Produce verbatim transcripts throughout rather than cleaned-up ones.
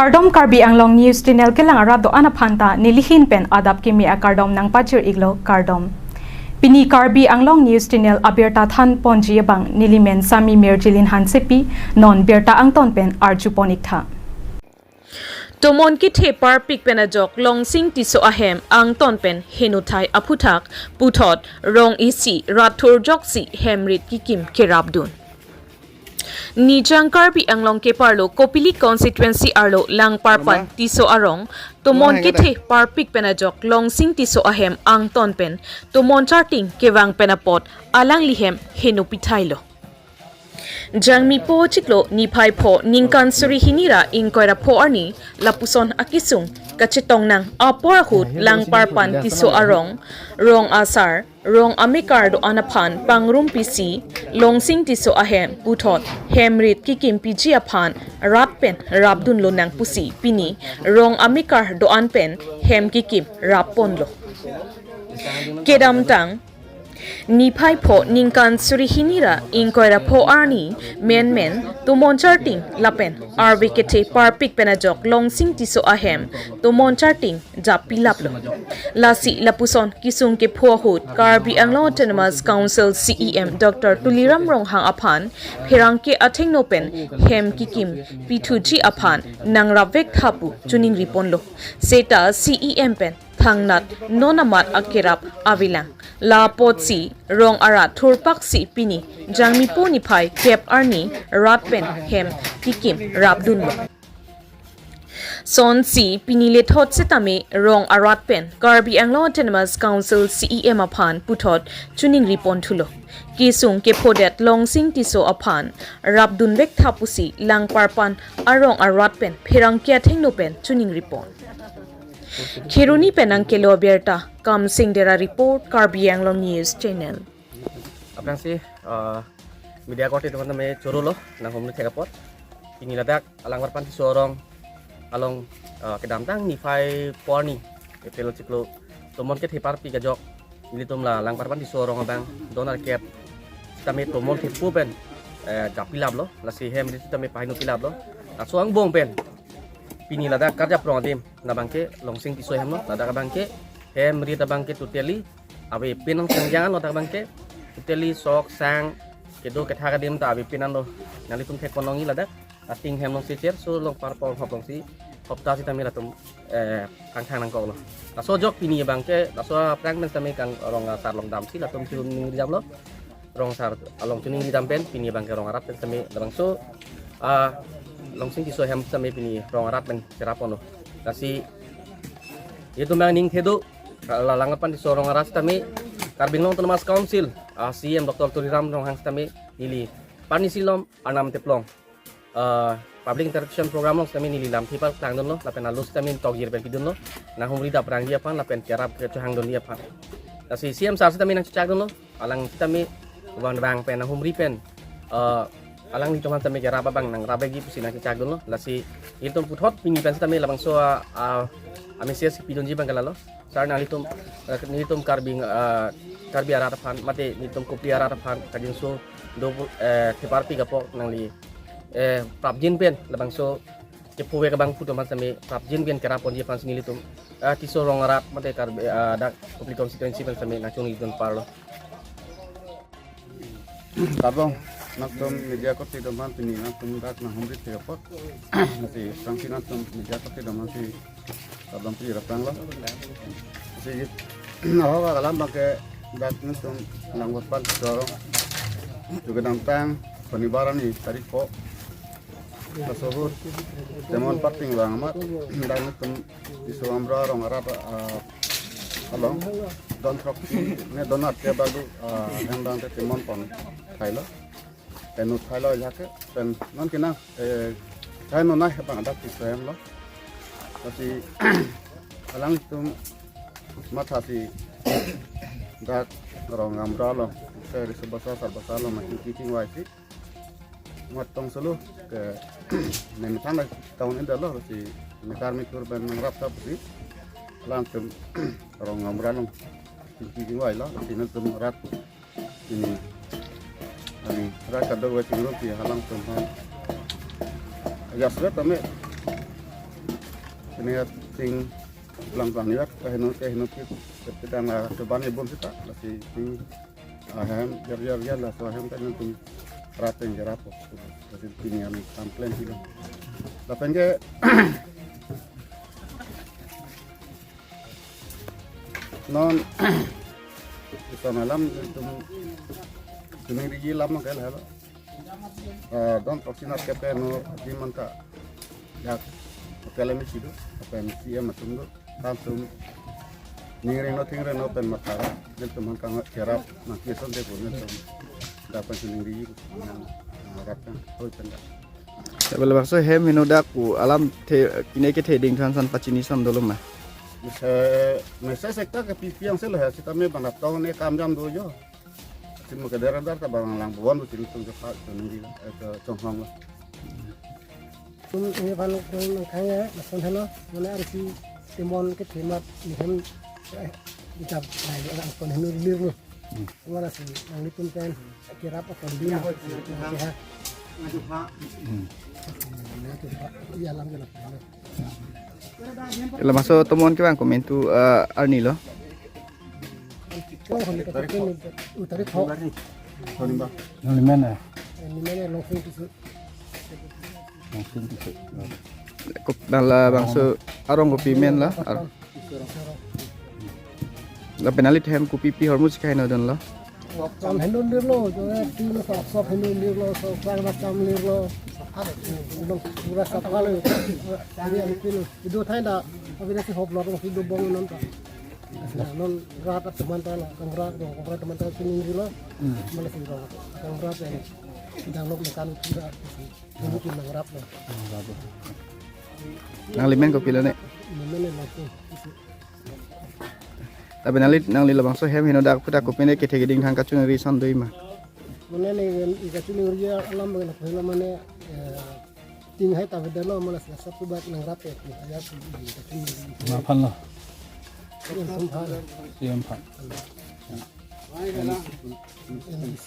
Kardom, Karbi Anglong News Channel kelang arat do-an aphan ta nelihin pen adap kimi akardom nangpajir-iklo, kardom. Pini Karbi Anglong News Channel abirta thanponji abang nelimen Sami Mirjilin Hansepi, non birta angton pen arjupon-iktha. Tomon kethe parpik pen ajok Longsing Tisso ahem angton pen henothai aphuthak puthot rong isi rat thurjoksi hem rit kikim kerapdun. Nijang Karbi Anglong keparlo Kopili constituency arlo Langparpan Tisso arong tomon kethe parpik pen ajok Longsing Tisso ahem angton pen tomon charting kevang pen apot alangli hem heno pithailo. Jangmi po chiklo niphai pho ningkan suri hini ra ingkoi ra pho arni lapuson akesung kachetong nang apor ahut Langparpan Tisso arong rong asar rong amekar do-an aphan pangrumpisi Longsing Tisso ahem puthot hem rit kikimpiji aphan rat pen rapdunlo nang pusi pini rong amekar do-an pen hem kikim rapponlo. Kedamtang niphai pho ningkan suri hini ra ingkoi ra pho arni menmen tomon charting lapen arve kethe parpik pen ajok Longsing Tisso ahem tomon charting jappilaplo. Lasi lapuson kesung kepho ahut Karbi Anglong Autonomous Council C E M Doctor Tuliram Ronghang aphan pherangke athengno pen hem kikim pithuji aphan nangrapvek tha pu choningriponlo. Seta C E M pen thangnat non amat akerap avelang. La apotsi rong arat thurpaksi pini Jangmi po niphai kep arni rat pen hem kikim rapdunlo. Sonsi pini lethot setame rong arat pen Karbi Anglong Autonomous Council C E M aphan puthot choningriponthulo. Kesung kephodet Longsing Tisso aphan rapdunvek tha pusi Langparpan arong arat pen pherangke athengno pen choningripon. Kheroni pen nangkelo abirta Kamsing Dera report, Karbi Anglong News Channel. Aphrangsi, ah, media korte teman-teman chorolo nanghumri thek apot. Pini ladak Langparpan Tisso arong along, ah, kedamtang niphai pho arni April chiklo tomon kethe parpik ajok nelitum la Langparpan Tisso arong abang don arkep sitame tomon thepo pen, eh, jappilaplo, lasi hem rit sitame paheno pilaplo. Laso angbong pen pini ladak karjaprong adim labangke Longsing Tisso ahem lo, ladak abangke hem rit abangke totally avepin nang, sangjan lo, ladak abangke totally sok sang kedo kethak adim ta avepin nang lo. Nanglitum theklongji ladak ating hem alongsi cherso along parpol hop alongsi hopta sitame latum, eh, kangthang nangkoklo. Laso ajok pini abangke, laso aphrang pen sitame kang rong asar along damsi latum choningri damlo. Rong asar along choningri dam pen pini abangke rong arat pen sitame labangso, ah, Longsing Tisso ahem sitame pini rong arat pen cherapponlo. Lasi itum abang ning thedo, la Langparpan Tisso arong arat sitame Karbi Anglong Autonomous Council, ah, C E M Doctor Tuliram Ronghang sitame neli parni silom arnam teplong, ah, public interaction program along sitame neli lamthe paklangdunlo, lapen alo sitame tokjir pen pidunlo, nanghumri daprangji aphan lapen kerap kechehangdunji aphan. Lasi C E M sir sitame nangchechakdunlo, alang sitame vang vang pen nanghumri pen, ah, alanglitum aphan sitame kerap abang nangrapvekji pusi nangchechakdunlo. Lasi ilitum puthot pini pen sitame labangso, ah, ah, a-message pidunji abangke lalo. Sir, nanglitum, eh, nelitum Karbi, eh, Karbi arat aphan, mate nelitum Kopili arat aphan, kajinso do, eh, theparpik apot nangli, eh, prapjin pen labangso kephovek abang putum aphan sitame prapjin pen kerapponji aphansi nelitum, eh, Tisso rong arat mate Karbi, eh, dak Kopili constituency pen sitame nangchoningridun parlo. Kardom, nangtum media korte atum aphan pini nangtum dak nanghumri thek apot. Lasi aphrangsi nangtum media korte atum aphansi kardom pajir aphranglo. Lasi, aho alam abangke dak nangtum Langparpan Tisso arong, kedamtang Sonibar arni tarik pho, laso ahut temon parpik vang amat dak nangtum Tisso Gamra rong arat, ah, along don throksi ne don arkep alu, ah, hem abangke temon pon thailo. Pen nu thailo ajahak ke, pen non kena, eh, kai non nai abang dak Tisso ahem lo. Lasi alangtum mathasi dak rong Gamra along, ke riso basa sar basa along mati kiching vaisi. Mat tong solo ke ne methang dak town enda lo, si mekar mekur pen nangrap tha pusi alangtum rong Gamra along kiching vailo, si nangtum rat ini, ani rat kadokave chingrumsi alangtum aphan. Ya, sudah kami Pini ting lang bang yat, kaheno kaheno kit, kepidan la keban ibon kita, lasi ting ahem jar jar jar, laso ahem ta nangtum rat yang jarap. Jadi pini kami complain silo. Lapen ke non bisa malam tum sini di lam ke lah. Eh, don toksi nat kepe no di man ka yak hotel mi sido, apa M C M atum do, langsung ningring no tingring no pen matara, nelitum han kang kerap, nang kison te pun nelitum dapat sini di nang rat kan, hoi pen da. Labangso hem henodak pu alamthe kine kethe ding than san pachini sam dolo ma? Mese, mese sekta ke pipi yang selo ya, sita me banat tong ne kam jam do jo. Sim ke dera dar ta bang lang bon bu sini tum ke pa tum di, eh, ke chong hong lo. Tum ini pan tum nang kang ya, lason helo, mana arsi timon ke timat ni hem, eh, di jab lai orang kon henu lir lo. Hmm. Mana si nanglitum pen kerap akon di na. Hmm. Iya, lam ke na. Labangso tomon ke bang komentu, eh, arni lo. Utarik ho. Nolimen, eh? Nolimen, eh, Longsing Tisso. Longsing Tisso. Kop dan labangso arong kopi men la. Ar- Lapen alit hem kopi pi hormu si kaheno don lo. Kam heno lir lo, jo, eh, tin sok sok heno lir lo, sok sang na kam lir lo. Dong pura sap kali. Ari ari pin. Idu thai da, abi nasi hop lo, si do bong non ta. Asi na non rat ap teman ta la, kang rat do, kang rat teman ta sini lir lo. Hmm. Mana si do, kang rat ya. Dang lok mekan pura. Ini pin nang rap lo. Nanglimen kopi lo ne? Nanglimen ne Longsing. Tapi nangli, nangli labangso hem henodak pu ta kopi ne kethe keding than kachunri son doi ma? Mane ne, i kachunri alam bang na pela mane, eh, ting hai ta beda lo, mane sa sap tu bak nang rap ya, tu ya tu, i kachunri. Maphan lo? Yang semphan. Yang phan. M D C.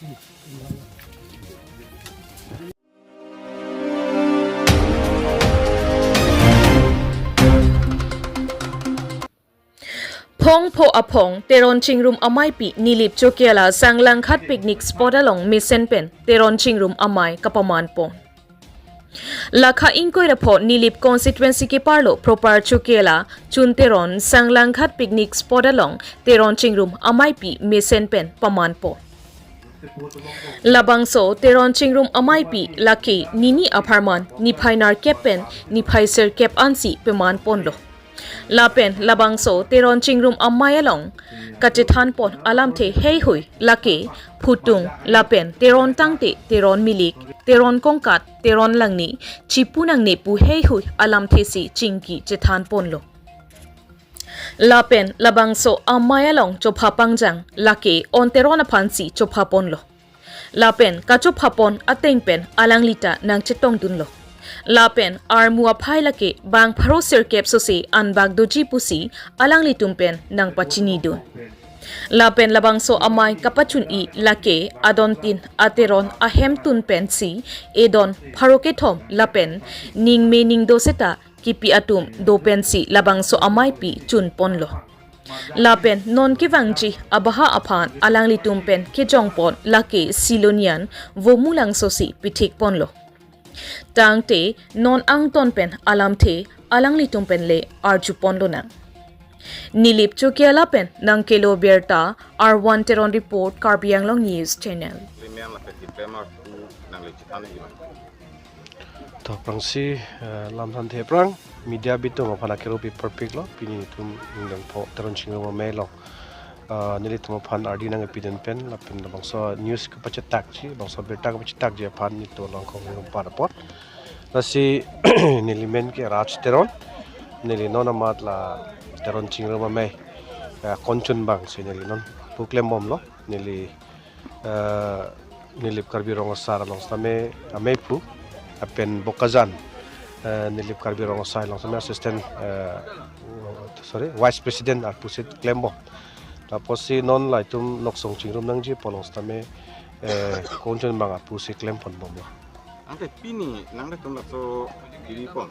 Phongpho aphong Teron Chingrum ameipi Nilip Chokiala Sanglangkhat picnic spot along mesen pen Teron Chingrum amei kapaman pon. Lakha ingkoi ra pho Nilip constituency keparlo Propar Chokiala Chun Teron Sanglangkhat picnic spot along Teron Chingrum ameipi mesen pen paman pon. Labangso Teron Chingrum ameipi lake nini apharman niphai nerkep pen niphai sirkep ansi peman ponlo. Lapen labangso Teron Chingrum amei along kachethan pon alamthe heihui lake phutung lapen Teron tangte Teron milik, Teron kongkat, Teron langni, chipu nangne pu heihui alamthe si chingki chethan ponlo. Lapen labangso amei along chopha pangjang lake on Teron aphansi chopha ponlo. Lapen kachopha pon ateng pen alangli ta nangchetong dunlo. Lapen armu aphai lake bang pharo sirkep sose anbak doji pusi alanglitum pen nangpachini dun. Lapen labangso amei kapachun-i lake adon tin ateron ahemtun pensi edon pharo kethom lapen ningme ningdo seta kipi atum do pensi labangso ameipi chun ponlo. Lapen non kevangji abaha aphan alanglitum pen kejong pon lake Silonijan Vomulangso si pithik ponlo. Tangte non angton pen alamthe alanglitum pen le arju ponlonang. Nilip Chokiala pen nangkelo birta, R one Teron report, Karbi Anglong News Channel. Limen lapen kipremar tu nangli chethan iba. To prangsi, eh, lam than the prang, media bitum aphan akero pi perfect lo, pini tum ningdang pho Teron Chingrum amei lo. Ah, nelitum aphan ardi nangpidun pen, lapen labangso news kapachetakji, bangso birta kapachetakji aphan nelitum along kong rum par apot. Lasi nelimen ke Raj Teron, neli non amat la Teron Chingrum amei, eh, konchun bang si neli non pu klembomlo, neli, eh, Nilip Karbi Rong Asar along sitame amei pu, lapen Bokajan, eh, Nilip Karbi Rong Asar along sitame assistant, eh, sorry, vice president arpu si klembom. Lapusi non latum Noksong Chingrum nangji pu along sitame, eh, konchun bang arpu si klem ponbomlo. Ante pini nanglitum laso kiri pon.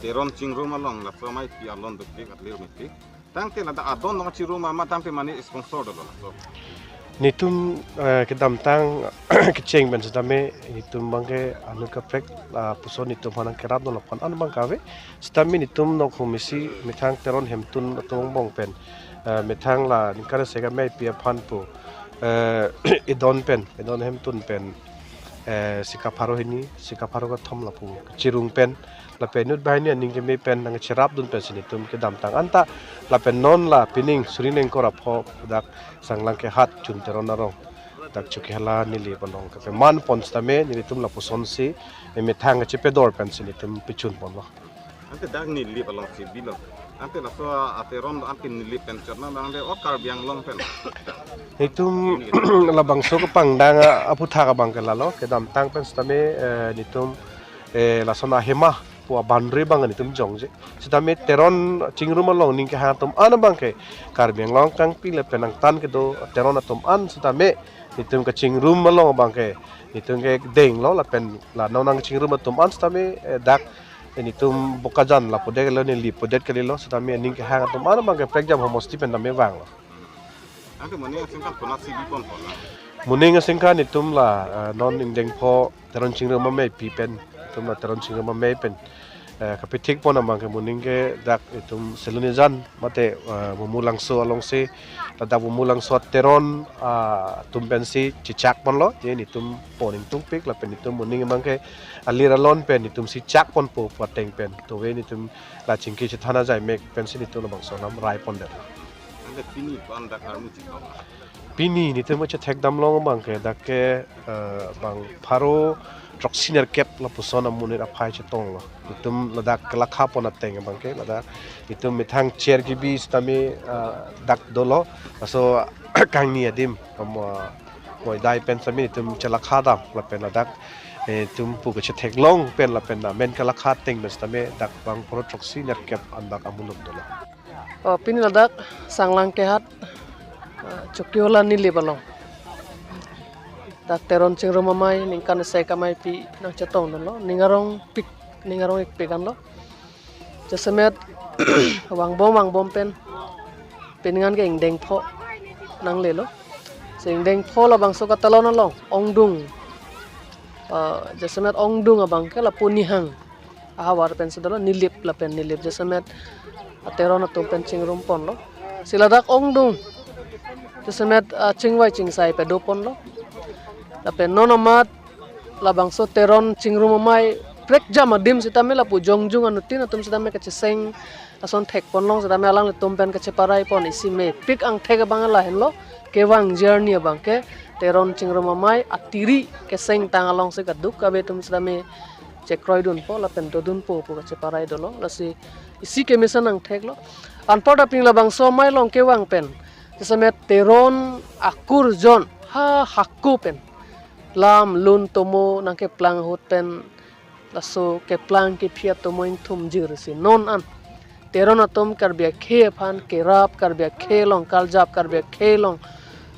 Teron Chingrum along laso ameipi alon dukpik atlir mepik. Tangte ladak adon nong chirum ama tangte mane sponsor dolo laso. Netum, eh, kedamtang kecheng pen setame netum abangke anut kaprek, ah, puson netum aphan nangkerap dolo aphan an abang kave. Setame netum nok humisi methang Teron Hemtun atum angbong pen, eh, methang la ningkan asek ameipi aphan pu, eh, edon pen, edon Hemtun pen, eh, sika pharo hini, sika pharo kethom lapu chirung pen, lapen inut banghini aning keme pen nangcherapdun pensi netum kedamtang anta, lapen non la pining suri ingkoi ra pho dak Sanglang Kehat Chun Teron arong, dak Chokihola Nilip along kapeman pon setame netum lapusonsi, eh, methang kachepedor pensi netum pechun ponlo. Ante dak Nilip alongsi bilo. Ante laso a Teron ante Nilip pen chot na ante o Karbi Anglong pen. Netum labangso kepangdang a, aputhak abangke lalo, kedamtang pen setame, eh, netum, eh, lason ahema pu a-boundary abang netum jongje. Setame Teron Chingrum along ning kehang atum an abangke Karbi Anglong kangpi lapen angtan kedo Teron atum an setame netum kachingrum along abangke netum ke denglo lapen la non nangchingrum atum an setame, eh, dak netum Bokajan lapu det lo, Nilip pu det kalilo, setame aning kehang atum an abangke prekjam homosti pen tame vanglo. Ante moning asengkan konatsi bipon pon na? Moning asengkan netum la, eh, non ingdeng pho Teron Chingrum ameipi pen, netum la Teron Chingrum amei pen, eh, kapethik pon abangke moning ke dak netum Selonijan mate, eh, Bumulangso alongsi, ladak Bumulangso Teron, ah, atum pensi chechak ponlo, je netum pon ingtungpik lapen netum moning abangke alir alon pen netumsi chak ponpo pu ateng pen. Towe netum la chingki chethan ajai mek pensi netum labangso alam rai pon det. Ante pini pan dak armu chiklo. Pini netum kachethekdam long abangke dak ke, eh, bang pharo throksi nerkep lapuson amonit aphai chetonglo. Netum ladak kelakha pon ateng abangke ladak netum methang chair kebi setame, eh, dak dolo. Laso kangni adim, um, eh, moidai pen setame netum chelakha dam lapen ladak, eh, netum pu kachetheklong pen lapen amen kelakha ateng pen setame dak bang pharo throksi nerkep anbak amuluk dolo. Oh, pini ladak Sanglang Kehat, ah, Chokihola Nilip along dak Teron Chingrum amei ningkan asek ameipi nangchetongdunlo, ning arong pik, ning arong ikpik anlo. Jasemet vangbom vangbom pen, pining an ke ingdeng pho nanglelo. Si ingdeng pho labangso katalon along ongdung, ah, jasemet ongdung abangke lapu nihang ahavar pensi dolo, Nilip lapen Nilip jasemet a Teron atum pen chingrum ponlo. Si ladak ongdung jasemet, ah, chingvai chingsai pado ponlo. Lapen non amat labangso Teron Chingrum amei prekjam adim setame lapu jongjung anuttin atum setame kacheseng ason thek ponlong setame alanglitum pen kacheparai pon isi mepik angthek abang lahenlo, kevang journey abangke Teron Chingrum amei atiri kesengtang alongsi kaduk kave atum setame chekroidunpo lapen dodunpo pu kacheparai dolo, lasi isi kemesen angtheklo. Anparta pini labangso amei along kevang pen jasemet Teron akurjon ha hako pen lam lun tomo nangkeplang ahut pen laso keplang kephi atomo ingthum jirsi non an Teron atum Karbi akhei aphan kerap, Karbi akhei along kaljap, Karbi akhei along,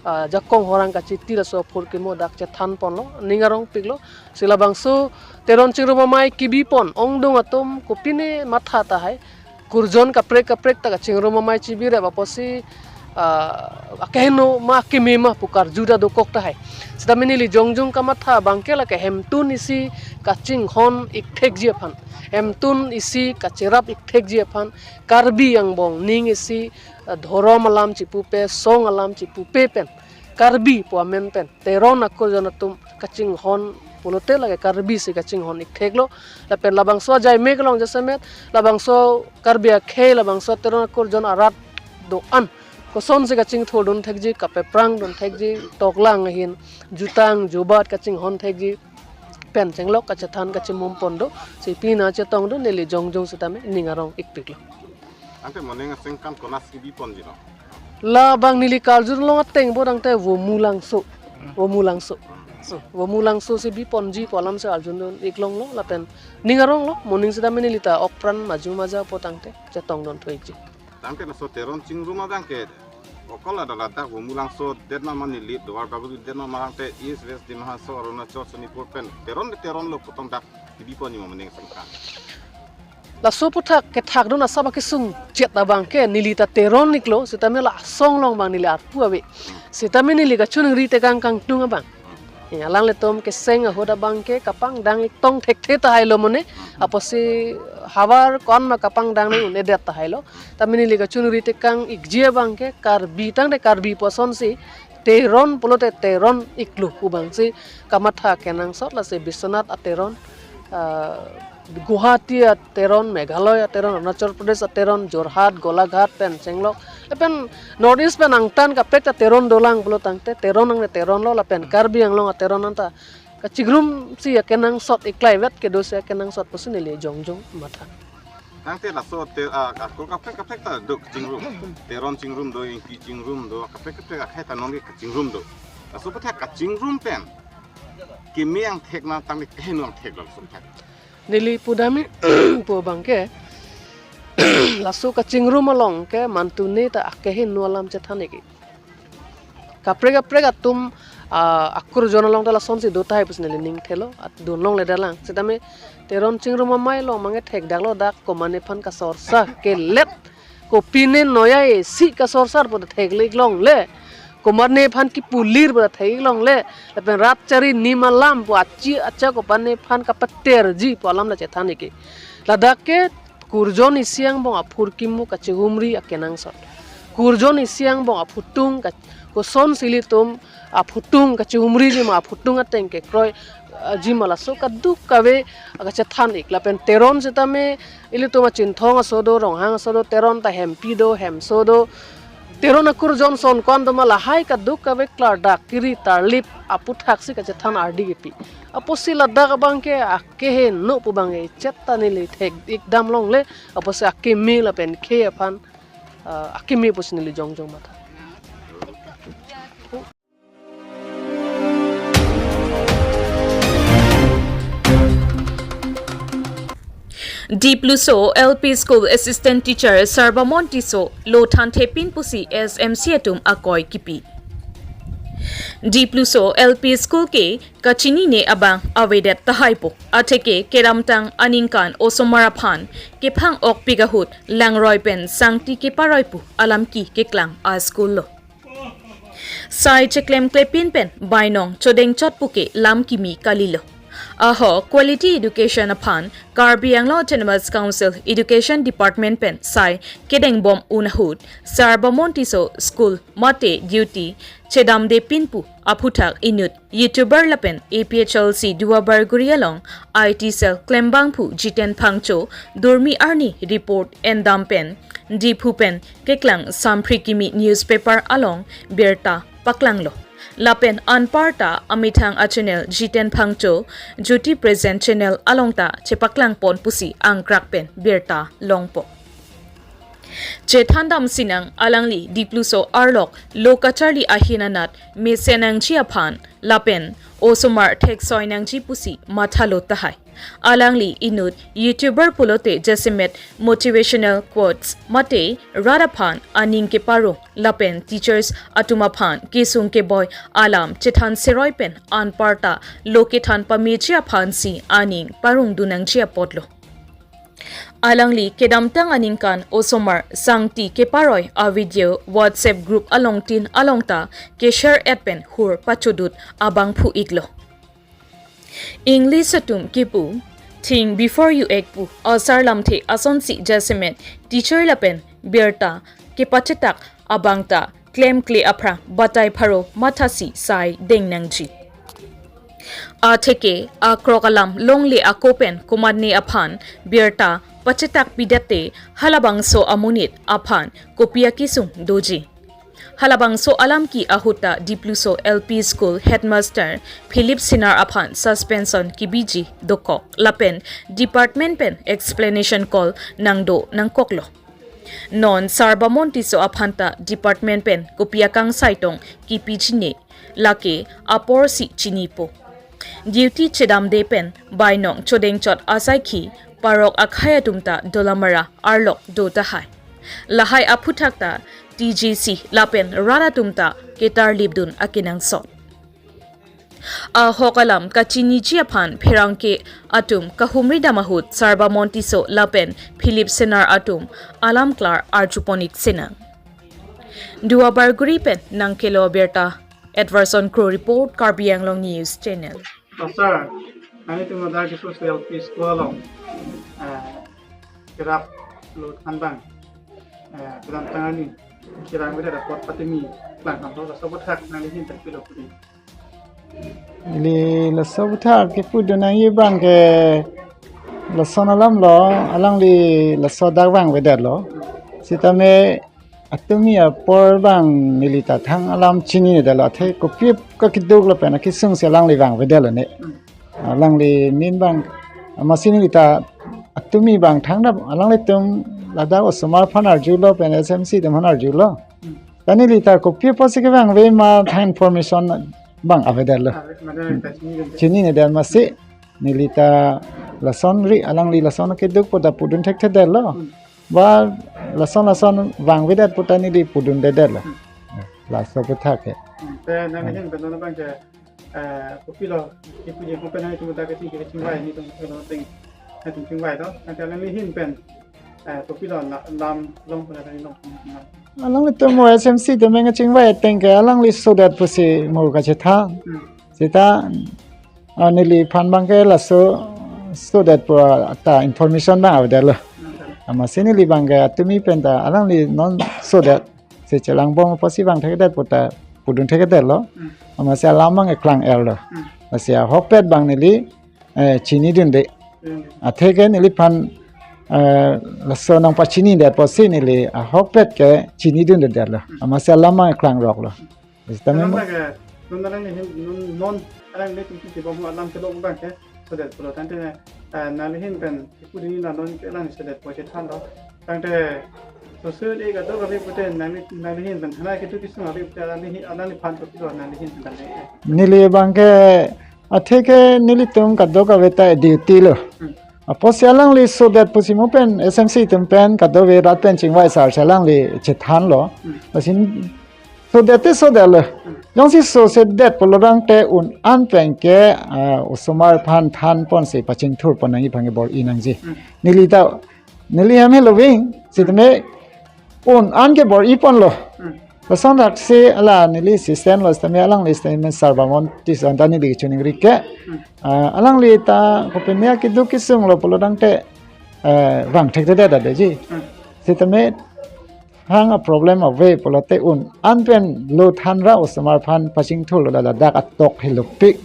ah, jakong horang kachiti laso aphurkimo dak chethan ponlo, ning arong piklo. Si labangso Teron Chingrum amei kebi pon ongdung atum kopine matha tahai, kurjon kaprek kaprek ta kachingrum amei chibi rep apotsi, ah, akeheno ma akeme ma pu karju ta dokok tahai. Setame neli jongjung kamatha abangke lake hemtun isi kachinghon ikthekji aphan, hemtun isi kacherap ikthekji aphan, Karbi angbong ning isi, ah, dhorom alam chipupe, song alam chipupe pen, Karbi pu amen pen Teron akurjon atum kachinghon pulote lake Karbi si kachinghon iktheklo. Lapen labangso ajai mek along jasemet labangso Karbi akhei, labangso Teron akurjon arat do-an kosonsi kachingthurdun thekji, kapeprangdun thekji, toklang ahin jutang jubat kachinghon thekji pen chenglok kachethan kachimum pon do. Si pini chetongdun neli jongjung setame ning arong ikpiklo. Ante moning asengkan konatsi biponji lo? Labang neli karjulong ateng bo tangte Vomulangso. Vomulangso. Vomulangso si biponji pu alamsi arjudun iklonglo lapen ning aronglo, moning setame neli ta okpran maju maja po tangte chetongdun thu ikji. Tangte laso Teron Chingrum abangke okol ada ladak Vomulangso det ma mane Nilip Duarbagori det ma tangte East West Dima Hasao Arunachal Sonipur pen Teron Teron lo pu tong dak kebi ponji ma moning asengkan? Laso aphuthak kethakdun asap akesung chet abang ke neli ta Teron iklo, sitame la asong along abang neli arpu ave. Sitame neli kachoningri tekang kangtung abang, eh, alanglitum keseng ahut abang ke kapangdang iktong thekthe tahai lo mane. Apotsi havar ko-an ma kapangdang nang un-edet tahai lo. Tame neli kachoningri tekang ikji abang ke Karbi tangte Karbi pu asonsi, Teron pulote Teron iklo pu abangsi kamatha kenangsot. Lasi Biswanath ateron, ah, Guwahati ateron, Meghalaya ateron, Arunachal Pradesh ateron, Jorhat, Golaghat pen chenglok, lapen North East pen angtan kaprek ta Teron dolang pulo tangte Teron ang Teron lo, lapen Karbi Anglong ateron anta kachingrumsi akenangsot, iklai vet kedosi akenangsot pusi neli jongjong matha. Tangte laso te, ah, ako kaprek kaprek ta do kachingrum. Teron chingrum do, Ingti chingrum do, kaprek kaprek akhei ta nonke kachingrum do. Laso aphuthak kachingrum pen keme angthek na tangte kehingno angthek lo laso aphuthak. Neli pudam pu abang ke laso kachingrum along ke mantune ta akehingno alam chethan ik. Kaprek kaprek atum, ah, akurjon along ta lasonsi do tahai pusi neli ning thelo, at dun longle dalang. Sitame Teron chingrum amei along abang ke thekdak lo, dak komatne aphan kasorsar kelet, kopine noya esi kasorsar pu ta thekle ik longle, komatne aphan kipulir pu ta thek ik longle, lapen rat chari nim alam pu achi acha komatne aphan kapaterji pu alam ta chethan ik. Ladak ke kurjon isi angbong aphurkimo kachihumri akenangsot. Kurjon isi angbong aphutung ka-, kosonsi ilitum aphutung kachihumriji ma aphutung ateng kekroi, ah, ji ma laso kadokave kachethan ik. Lapen Teron sitame ilitum a-Chinthong aso do, Ronghang aso do, Teron ta Hempi do, Hemso do. Teron akurjon son ko-an do ma lahai kadokave klardak kiri tarlip aphuthaksi kachethan ardi kipi. Apotsi ladak abang ke akehingno pu abang ke chet ta neli thek ik dam longle, apotsi akeme lapen khei aphan, ah, akeme pusi neli jongjong matha. Dipluso L P School Assistant Teacher Sarbamon Tisso lo thanthepin pusi S M C atum akoi kipi. Dipluso L P School ke kachinine abang avedet tahaipo. Atheke kedamtang aningkan osomar aphan kephang-okpik ahut langroi pen sangti keparoi pu alam ke keklang a-school lo. Sai cheklemklepin pen bainong chodengchot puke lam kimi kalilo. Ahok quality education aphan Karbi Anglong Autonomous Council Education Department pen sai kedengbom un ahut Sarbamon Tisso school mate duty chedamdepin pu aphuthak inut YouTuber lapen A P H L C Duar Bagori along I T cell klembangphu Jiten Phangcho durmi arni report endam pen Diphu pen keklang Samphri Kimi newspaper along birta paklanglo. Lapen anparta amethang a-channel Jiten Phangcho Jyoti Present channel along ta chepaklangpon pusi angkrak pen birta longpo. Chethandam sinang alangli Dipluso arlok lo kacharli ahin anat mesen nangji aphan lapen osomar theksoi nangji pusi mathalo tahai. Alangli inut YouTuber pulote jasemet motivational quotes mate rat aphan aning keparong lapen teachers atum aphan kesung keboi alam chethan seroi pen anparta lo kethan pameji aphansi aning parongdun nangji apotlo. Alangli kedamtang aningkan osomar sangti keparoi a-video WhatsApp group alongtin along ta keshare et pen hur pachodut abangphu iklo. English atum kipu, "Think before you act" pu asar lamthe asonsi jasemet teacher lapen birta kepachetak abang ta klemkle aphrang batai pharo mathasi sai deng nangji. Atheke akrok alam longle ako pen komatne aphan birta pachetak pidette halabangso amonit aphan kopi akesung doji. Halabangso alam ke ahut ta Dipluso L P School Headmaster Philip Sinar aphan suspension kebiji dokok lapen department pen explanation call nangdo nangkoklo. Non Sarbamon Tisso aphan ta department pen kopi akangsai tong kepijine lake aporsi chinipo. Duty chedamde pen bainong chodengchot asaikhi parok akhei atum ta Dolamara arlok do tahai. Lahai aphuthak ta T G C lapen rat atum ta ketarlipdun akenangsot. Ahok alam kachiniji aphan pherangke atum kahumri dam ahut Sarbamon Tisso lapen Philip Senar atum alam klar arjupon-ik sinang. Duar Bagori pen nangkelo abirta, Edwardson Kro report, Karbi Anglong News Channel. Oh, sir, nanglitum ladak Diphu L P School along, eh, kerap lo than abang, eh, kedamtang arni kevangvedet apot patumi klang tanglo, laso aputhak nangli ahin pen kopilo pudun? Ili laso aputhak kepudun nangji abang ke lason alam lo, alangli laso dak vangvedetlo. Sitame atumi apor abang neli ta thang alam chininedetlo, athe kopi kakeduk lapen akesung si alangli vangvedetlo ne. Alangli amen abang, amatsi neli ta atumi abang thang dak alanglitum ladak osomar aphan arjulo pen S M C atum aphan arjulo. Ta neli ta kopi apotsi kevangve ma thang information abang avedetlo. Ah, mane ta chini den. Chininedet amatsi neli ta lason ri alangli lason keduk pu ta pudun thekthedetlo. Hmm. Ba lason lason vangvedet pu ta neli pudundedetlo. Hmm. Laso aputhak ke. Hmm. Te nangli ahin pen non abang ke, eh, kopilo, kipu je ko pen nangtum dak kaching kachingvai, nelitum kopilo ding, nangtum chingvai do. Nangtum nangli ahin pen, eh, kopilo la-, lam long pen nangli long. Alanglitum mo S M C atum nangchingvai ateng ke alangli sodet pusi mo kachethan. Hmm. Seta, ah, neliphan abang ke laso sodet pu ta information abang avedetlo. Hmm. Amatsi neli abang ke atumi pen ta alangli non sodet si chelangbom apotsi vangthekdet pu ta pudun thekdetlo. Hmm. Amatsi alam abang keklang erlo. Hmm. Amatsi ahokpet abang neli, eh, chinidunde. Hmm. Athe ke neliphan, eh, laso nangpachinidet apotsi neli ahokpet ke chinidundedetlo. Hmm. Amatsi alam abang keklangroklo. Sitame mo- Nang ke, non nangli ahin, non, non, alanglitum kibom alam kelok abang ke sodet pulo tangte, eh, nangli ahin pen kepudun la non ke alang sodet pu chethanlo. Tangte soso de kadokave pute nangli, nangli ahin pen thana ketu kesung ave pute alangli, alangliphan kopilo nangli ahin pen tangte. Neli abang ke athe ke nelitum kadokave ta duty lo. Hmm. Apotsi alangli sodet pusi mo pen S M C atum pen kadokave rat pen chingvai sar si alangli chethanlo. Hmm. Lasi sodet te sodetlo. Hmm. Jongsi sosedet pulo tangte un-an pen ke, ah, osomar aphan thanponsi pachingthurpon nangji abang ke bor-i nangji. Hmm. Neli ta, neli hem heloving, sitame un-an ke bor-iponlo. Hmm. Lason raksi ala neli assistant lo sitame alangli sitame Sarbamon Tisso ta neli choningri ke. Hmm. Ah, alangli ta kopine keduk kesunglo pulo tangte, eh, vangthekthedetji. Hmm. Sitame hang a problem ave pulote un-an pen lo thanra osomar aphan pachingthurlo, ladak atok helopik.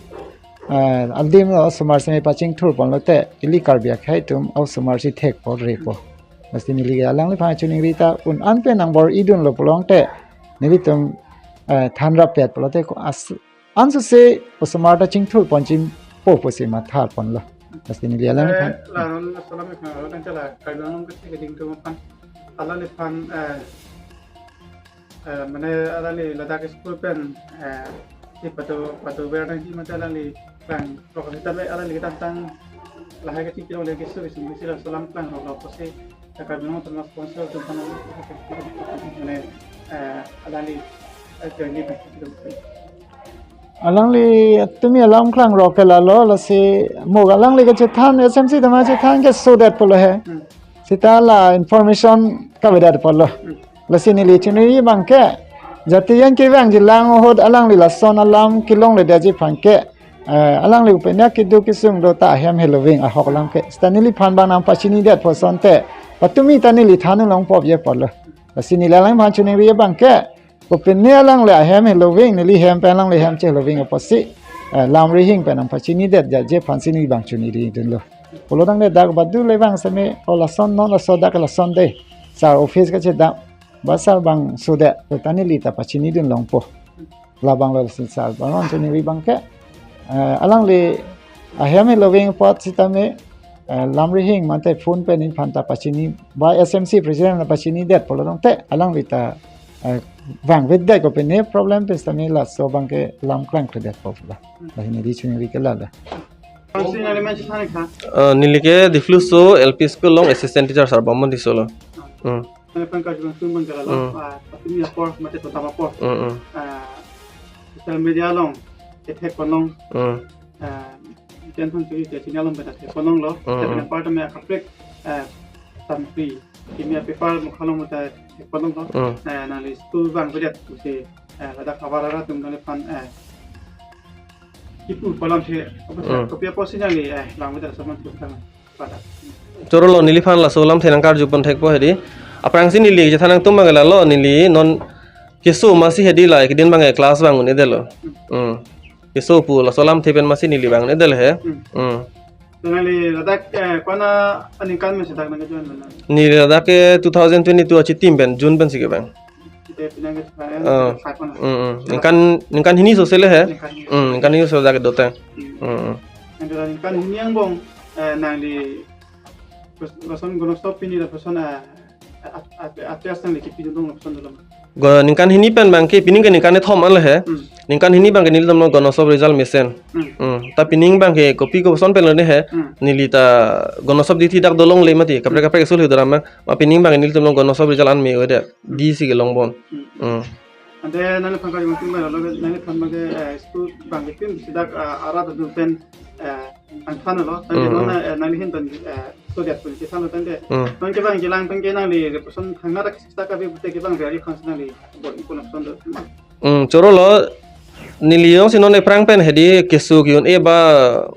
Ah, adim lo osomar sitame pachingthurponlote ili Karbi akhei atum osomar si thekpo repo. Lasi neli alangliphan choningri ta un-an pen nangbor-idunlo pulo tangte nelitum, eh, thanrapet pulote ko as-, ansose osomar ta chingthurponchimpo pusi mathaponlo. Lasi neli alangliphan. Eh, la non asalam ikha, tangte la Karbi Anglong kachekading atum aphan, alangliphan, eh, eh, mane alangli ladak school pen, eh, si pado, pado ver nangji mate alangli klangrok sitame alangli kedamtang lahai kachingki longle keso kesung si laso alam klangroklo pusi, eh, Karbi Anglong Autonomous Council atum aphan, mane, eh, alangli, eh, join ni pen. Alangli atumi alam klangrok ke lalo, lasi mo alangli kachethan, S M C atum kachethan ke sodet pulo he. Hmm. Seta la information kavedet pulo. Hmm. Lasi neli choningri abang ke, jati jan kevangjilang ahut alangli lason alam kelongledetji aphan ke, eh, alangli kopine keduk kesung do ta ahem heloving ahok alam ke. Seta neliphan abang nangpachinidetpo asonte, patumi ta neli than longpo je pulo. Lasi neli alangliphan choningri abang ke, kopine alangli ahem heloving, neli hem pen alangli hem cheloving apotsi, eh, lamrihing pen nangpachinidetji aphansi neli abang choningridunlo. Pulo tangte dak badu le abang sitame, o lason non laso dak lason de. Sar office kachedam, ba sar abang sodet, ta neli ta pachinidun longpo. Labanglo si sar abang choningri abang ke, eh, alangli ahem heloving apot sitame, eh, lamrihing mate phone pen neliphan ta pachini, ba S M C president ta pachinidet pulo tangte, alangli ta, eh, vangvedet kopine problem pen sitame laso abang ke lam klangkledetpo pulo. Lahai neli choningri ke lalo. Bangsi nangli man chethan ikha? Eh, neli ke Dipluso L P School along assistant teacher Sarbamon Tisso lo. Hmm. Nangphan karjubang sung abang ke lalo, Hmm. ah, patumi apor, mate totam apor. Hmm, hmm. Ah, social media along, kethek ponlong. Hmm. Eh, jen thang churi ke chini along pen ta thek ponlonglo. Hmm, Tapi hmm. Nang part me kaprek, eh, sampri. Kimi a paper mukha along ta thek ponlonglo. Hmm. Eh, nangli school vangvedet pusi, eh, ladak abar arat atum neliphan, eh, kipu pu alamthe, apa sih? Hmm. Kopi apotsi nangli, eh, vangvedet laso alamthe pu tang. Pada. Chorolo, neliphan laso alamthe nangkarju pon thekpo hedi. Aphrangsi neli chethan nangtum abang lalo, neli non keso masi hedi la, kedin abang class vang un-edetlo. Hmm. Keso pu laso alamthe pen masi neli vang un-edet he. Hmm. Hmm. Nangli ladak, eh, kona aningkan me si dak nangke-join mana? Neli ladak ke two thousand twenty-two achitim pen, June pensi kevang. Sita pinang ke, eh, Ah. Five mana? Hmm, hmm. Ningkan, ningkan hini so sele he. Ningkan hini. Hmm, ningkan hini so dak dote. Hmm. Hmm, hmm. Nangli ningkan hini angbong, eh, nangli pers-, person gonosop pini lapuson, eh, at-, at-, at-, at-, nangli kipidun dong lapuson dolo. Go-, ningkan hini pen abang ke, pining ke ningkan kethom an le he. Hmm. Ningkan hini abang ke nelitum lo gonosop result mesen. Hmm. Hmm. Ta pining abang ke kopi koson pen lo ne he. Hmm. Neli ta gonosop dithi dak dolongle mati. Kaprek kaprek school hi doram ma. Ma pining abang ke nelitum lo gonosop result an me-o-edet. Hmm. Disi kelong bon. Hmm. Hmm. Ante nangliphan karju nangtum abang lalo, nangliphan abang ke, eh, school abang ke pim si dak, eh, arat atum pen, eh, angthan lo. Tangte Hmm, non, hmm. eh, nangli ahin pen, eh, so dia pun kita lo tangte. Hmm. Non kevang kelang pen ke nangli lapuson thangnatta sita kabi pute kevang beri khan nangli bor-ipo lapuson do. Hmm, chorolo, neli jongsi non ephrang pen hedi keso ke-un-e ba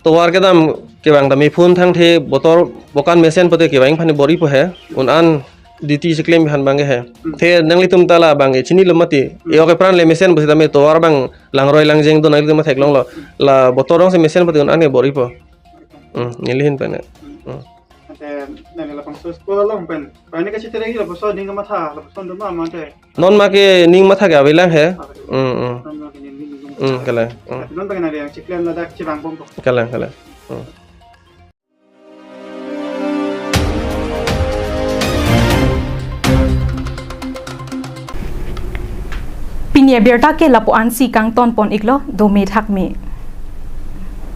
tovar kedam kevang ta mephun thangthe botor bokan mesen pute kevang aphan bor-ipo he. Un-an duty si klem aphan abang ke he. Hmm. The nanglitum ta la abang ke chinilo mati. Hmm. E-ok epran le mesen pusitame tovar abang langroi langjeng do nanglitum theklonglo. La botor jongsi mesen pute un-an ke bor-ipo. Hmm, neli ahin pen. Hmm. Ante nangli labangso school along pen. Pai ne kacheterek lapuson ning kamatha, lapuson do ma mate. Non ma ke ning matha ke avelang he. Ave. Hmm, hmm. Non ma ke ning ning ning. Hmm, kalang. Hmm. Non abang nangli yang chiklem ladak chevang bompo. Kalang, kalang. Hmm. Pini abirta ke lapu-ansi kangton pon iklo, dome thakme.